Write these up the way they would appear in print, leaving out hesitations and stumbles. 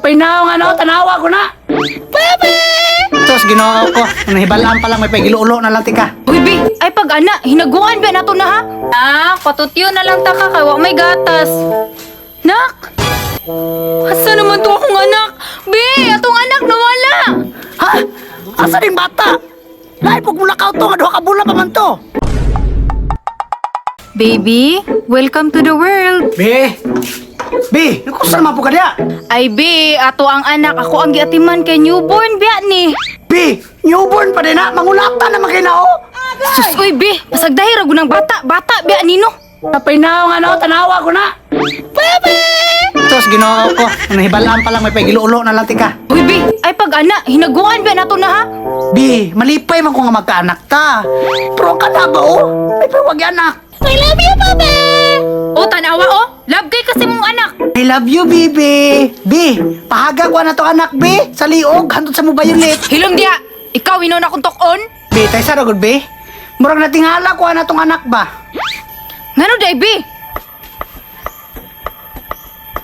Pinaw nga no, tanawa ko na. Bebe! Tos, Ginoo ko. Nahibalaan pa lang may pagilulo na lang tika. Uy, bi, ay pag ana, hinaguan ba nato na ha? Ah, patutyo na lang ta ka kay wa may gatas. Nak! Asa naman to akong anak? Bi, atong anak nawala. Ha? Asa ning bata? Lahi pug mulakaw to nga duha ka bulan pa man to. Baby, welcome to the world. Be. Be, nakusa naman po ka diya. Ay, bi, ato ang anak ako ang giatiman kay newborn biya ni. Be, newborn pa din na, mangulata naman kay nao. Sus, uy, bi, pasagdahi ra gunang bata, bata biya nino. Pinaw nga no, tanawa ko na. Bebe! Tos, Ginoo ko. Nahibalaan pa lang may pagilulo na lang tika. Uy, bi, ay pag ana, hinaguan ba nato na ha? Bi, malipay man ko nga magkaanak ta. Pero ang kanaba oh, may pawag anak. I love you, Papa! O, tanawa, oh. Love kay kasi mong anak. I love you, baby. Bi, pahaga ko na to anak, bi. Sa liog, hantod sa mobile ulit. Hilom diha. Ikaw ino na akong tok-on. Bi, tayo sa ragod, bi. Murag natingala ko na tong anak ba. Ngano day, bi?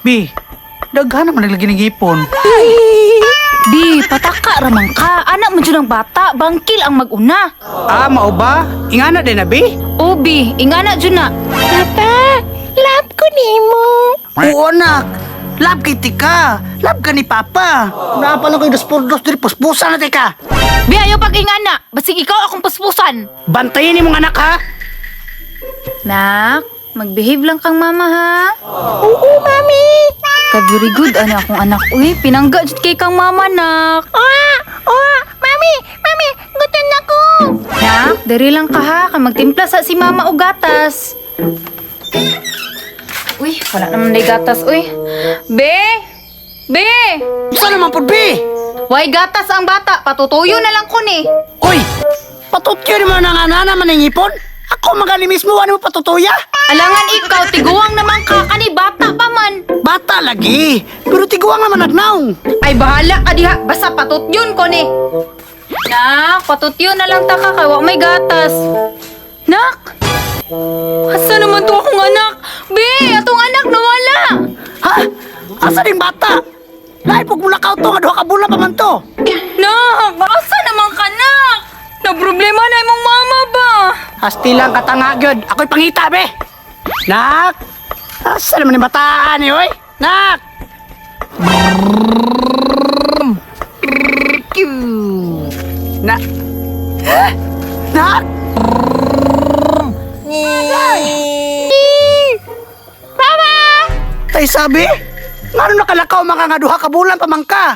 Bi, daghan naman naglagi ng ipon. Bi, pataka ramang ka. Anak mo dyan ang bata. Bangkil ang mag-una. Ah, mao ba? Ingana din na, bi? O, bi, ingana dyan na. Papa, love ko nimo. Oo, anak. Love kay tika. Love ka ni Papa. Naa pa lang kayo dos por dos diri, puspusan na tika. Bi, ayaw pag ingana. Basig ikaw akong puspusan. Bantayin ni mong anak, ha? Nak, magbehave lang kang mama, ha? Oo, mami. Ka very good, ano akong anak. Uy, pinangga jud kay kang mama, nak. Oh, oh, mami, mami, gutom na ko. Nak, diri lang ka ha, kay magtimpla sa si mama og gatas. Uy, wala naman day gatas, uy. Be! Be! Saan naman po, bi? Way gatas ang bata, patutuyo na lang ko ni. Uy! Patutyo naman ang ana naman ang ipon. Ako magali mismo, ano mo patutuya? Alangan ikaw, tiguang naman ka, kani bata pa man. Bata lagi, pero tiguang naman nagnaong. Ay bahala ka diha, basta patutyon ko ni. Nak, patutyon na lang ta ka kay wa may gatas. Nak! Asa naman to akong anak? Be, atong anak nawala. Ha? Asa ning bata? Lahi pug mulakaw to nga duha ka bulan pa man to. Nak, asa naman ka nak? Na problema na imong mama ba? Asti lang katanga gyud. Ako'y pangita be. Nak! Asa naman yung bataan ni oy? Nak! Na. Eh? Nak! Mama! Tay sabi, ngano nakalakaw mga nga duha ka bulan pa man ka?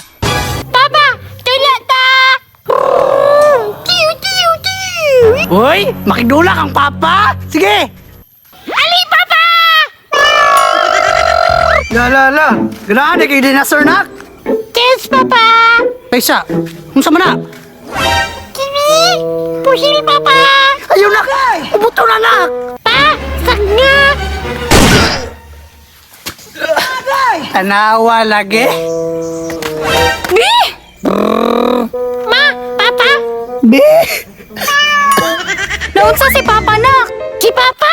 Papa, tula ta! Kiu kiu kiu. Uy, makidula kang papa. Sige. Ali papa! La la la. Ganahan kay dinosaur nak. Yes papa. Taysa, unsa man na? Kimi, pusil papa. Ayaw nak. Ubuto na nak. Pa, sagna. Tanawa lagi. Bi! Ma, papa, Bi. naunsa si papa nak? Si papa!